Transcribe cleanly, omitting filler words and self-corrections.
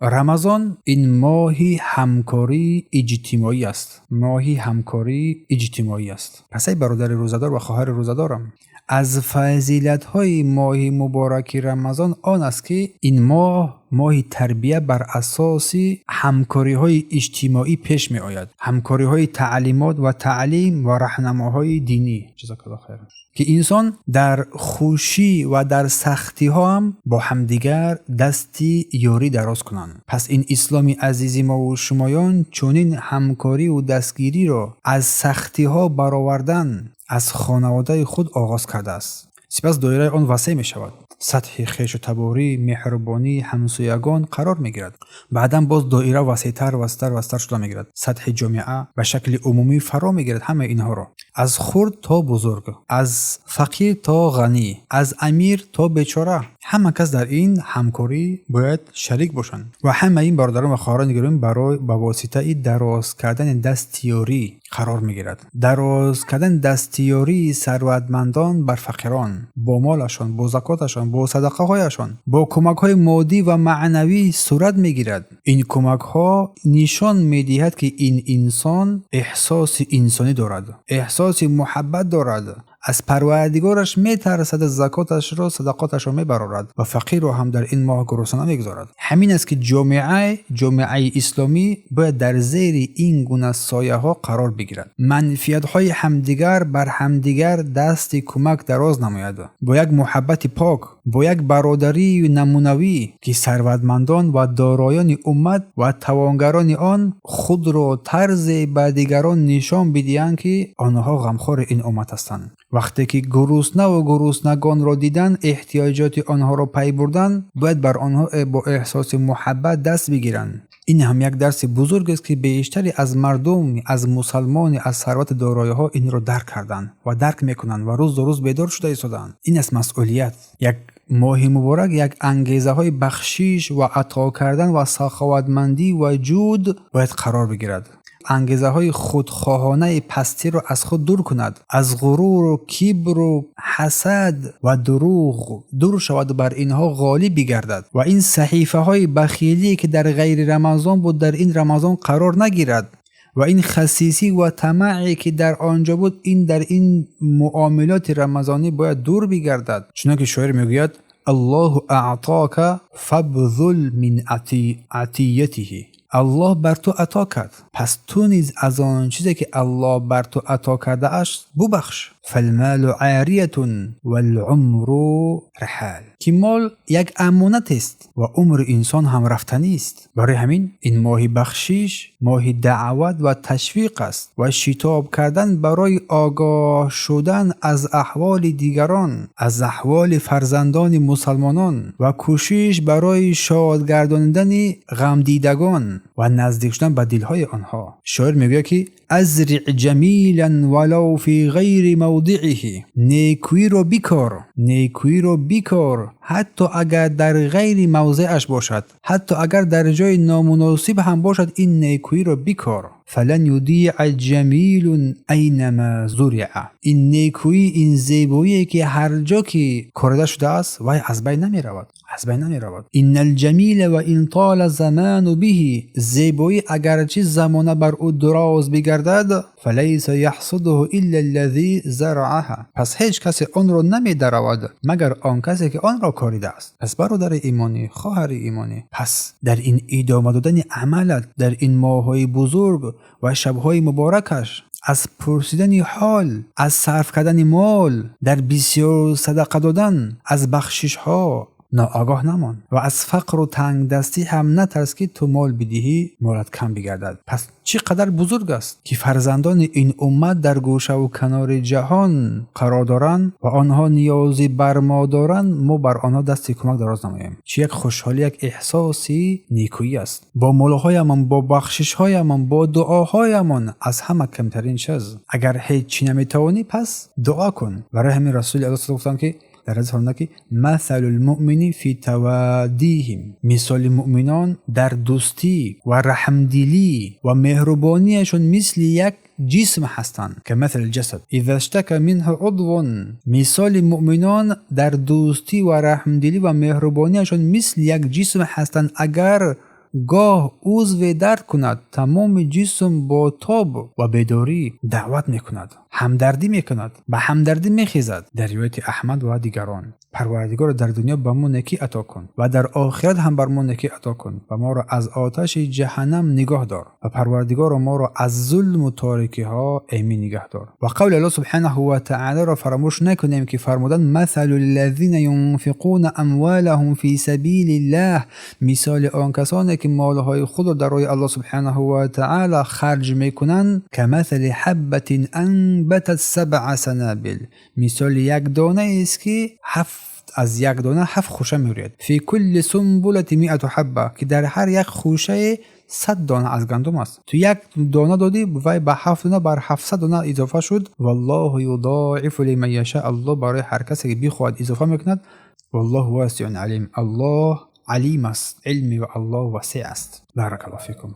Рамазон ин моҳи ҳамкории иҷтимоӣ аст. Моҳи ҳамкории иҷтимоӣ аст. Пас эй бародари рӯзадор ва хоҳари рӯзадорам, аз фазилатҳои моҳи мубораки Рамазон он аст, ки ин моҳ моҳи тарбия бар асоси ҳамкориҳои иҷтимоӣ пеш меояд. Ҳамкориҳои таълимот ва таълим ва раҳнамоҳои динӣ. Ҷазакаллоҳ хайран. Ки инсон дар хушӣ ва дар сахтиҳо ҳам бо ҳамдигар дасти ёрӣ дароз кунанд. Пас ин исломи азизи мову шумоён чунин ҳамкориву дастгириро аз сахтиҳо баровардан аз хонаводаи худ оғоз кардааст. Сипас доираи он васеъ мешавад. Сатҳи хешу таборӣ, меҳрубонӣ, ҳамсоягон қарор мегирад. Баъдан боз доира васеътар, васеътар, васеътар шуда мегирад. Сатҳи ҷомеа ба шакли умумӣ фаро мегирад ҳамаи инҳоро. Аз хурд то бузург, аз фақир то ғанӣ, аз амир то бечора. Ҳама кас дар ин ҳамкорӣ бояд шарик бошанд. Ва ҳамаи ин, бародарон ва хоҳарони гиромӣ, барои ба воситаи дароз кардани дасти ёрӣ қарор мегирад. Дароз кардани дасти ёрии сарватмандон бар фақирон, бо молашон, бо закоташон, бо садақаҳояшон, бо кӯмакҳои моддӣ ва маънавӣ сурат мегирад. Ин кӯмакҳо нишон медиҳад, ки ин инсон эҳсоси инсонӣ дорад, эҳсоси муҳаббат дорад, аз Парвардигораш метарсад, закоташро, садақоташро мебарорад ва фақирро ҳам дар ин моҳ гурусна намегузорад. Ҳамин аст, ки ҷомеаи исломӣ бояд дар зери ин гуна сояҳо қарор бигирад. Манфиатҳои ҳамдигар бар ҳамдигар дасти кӯмак дароз намояд. Бо як муҳаббати пок, бо як бародарии намунавӣ, ки сарватмандон ва дороёни уммат ва тавонгарони он худро тарзе ба дигарон нишон бидиҳанд, ки онҳо ғамхори ин уммат ҳастанд. Вақте ки гуруснаву гуруснагонро дидан, эҳтиёҷоти онҳоро пай бурдан, бояд бар онҳо бо эҳсоси муҳаббат даст бигиранд. Ин ҳам як дарси бузург аст, ки бештаре аз мардум, аз мусалмони, аз сарвати дороиҳо инро дарк карданд ва дарк мекунанд ва рӯз до рӯз бедор шуда истодаанд. Ин аст масъулият. Як моҳи муборак як ангезаҳои бахшиш ва ато кардан ва саховатмандӣ ва ҷуд бояд қарор бигирад. Ангезаҳои худхоҳонаи пастиро аз худ дур кунад, аз ғуруру кибру ҳасад ва дурӯғ дур шаваду бар инҳо ғолиб бигардад ва ин саҳифаҳои бахилие, ки дар ғайри Рамазон буд, дар ин Рамазон қарор нагирад ва ин хасисӣ ва тамаъе, ки дар он ҷо буд, ин дар ин муомилоти рамазонӣ бояд дур бигардад. Чунон ки шоир мегӯяд: "Аллоҳу аътока фабзул мин атиятиҳи". Аллоҳ бар ту ато кард, пас ту низ аз он чизе, ки Аллоҳ бар ту ато кардааст, бубахш. "Фалмалу ариятун валумру раҳал", ки мол як амонатест ва умри инсон ҳам рафтанист. Барои ҳамин ин моҳи бахшиш, моҳи даъват ва ташвиқ аст ва шитоб кардан барои огоҳ шудан аз аҳволи дигарон, аз аҳволи фарзандони мусалмонон ва кӯшиш барои шод гардонидани ғамдидагон ва наздик шудан ба дилҳои онҳо. Шоир мегӯяд, ки "Азриъ ҷамилан валав фи ғайри мавдииҳи". Некӯиро бикор, некӯиро бикор, ҳатто агар дар ғайри мавзеаш бошад, ҳатто агар дар ҷои номуносиб ҳам бошад, ин некӯиро бикор. "Фалан юдиа ҷамилун айнама зуриа". Ин некӯӣ, ин зебоие, ки ҳар ҷо ки корида шудааст, вай аз байн намеравад, аз байн намеравад. "Инна алҷамила ва ин тола заману биҳи". Зебоӣ агарчи замона бар ӯ дуроз бигардад, "фалайса яҳсудуҳу илла аллази зараъаҳа". Пас ҳеҷ касе онро намедаравад, магар он касе, ки онро коридааст. Пас бародари имонӣ, хоҳари имонӣ, пас дар ин идома додани амалат дар ин моҳҳои бузург ва шабҳои муборакаш, аз пурсидани ҳол, аз сарф кардани мол, дар бисёр садақа додан, аз бахшишҳо ноогоҳ намон ва аз фақру тангдастӣ ҳам натарс, ки ту мол бидиҳӣ, молат кам бигардад. Пас чӣ қадар бузург аст, ки фарзандони ин уммат дар гӯшаву канори ҷаҳон қарор доранд ва онҳо ниёзи бар мо доранд, мо бар онҳо дасти кӯмак дароз намоем. Чӣ як хушҳолӣ, як эҳсоси некӯӣ аст. Бо молҳоямон, бо бахшишҳоямон, бо дуоҳоямон, аз ҳама камтарин чиз. Агар ҳеҷ чӣ наметавонӣ, пас дуо кун. Барои ҳамин Расули Аллоҳ гуфтанд, ки дар ҳадис фармуданд, ки "Масалул муъмини фи таваддиҳим". Мисоли муъминон дар дӯстӣ ва раҳмдилӣ ва меҳрубониашон мисли як ҷисм ҳастанд. "Камасали ҷасад иза штака минҳу удвун". Мисоли муъминон дар дӯстӣ ва раҳмдилӣ ва меҳрубониашон мисли як ҷисм ҳастанд. Агар Гоҳ узве дард кунад, тамоми ҷисм бо тоб ва бедорӣ даъват мекунад, ҳамдардӣ мекунад, ба ҳамдардӣ мехезад. Дар ривояти Аҳмад ва дигарон. Парвардигоро, дар дунё ба мо некӣ ато кун ва дар охират ҳам бар мо некӣ ато кун ва моро аз оташи ҷаҳаннам нигоҳ дор ва Парвардигоро, моро аз зулму торикиҳо эмин нигаҳ дор. Ва қавли Аллоҳ субҳанаҳу ва таолоро фаромӯш накунем, ки фармуданд: مثل الذين ينفقون أموالهم في سبيل الله, мисоли он касоне ки молҳои худро дар роҳи Аллоҳ субҳанаҳу ва таоло харҷ мекунанд, كمثل حبة أنبتت سبع سنابل, мисоли як донаест, ки ҳафт аз як дона ҳафт хӯша мерӯяд, في كل سنبلة مائة حبة, ки дар ҳар як хӯшае 100 дона аз гандум аст. Ту як дона додӣ, вай ба ҳафт дона бар 700 дона изофа шуд. والله يضاعف لمن يشاء, Аллоҳ барои ҳар касе ки бихоҳад, изофа мекунад. والله واسع عليم, Аллоҳ алим аст, илми Аллоҳ васеъ аст. بارك الله فيكم.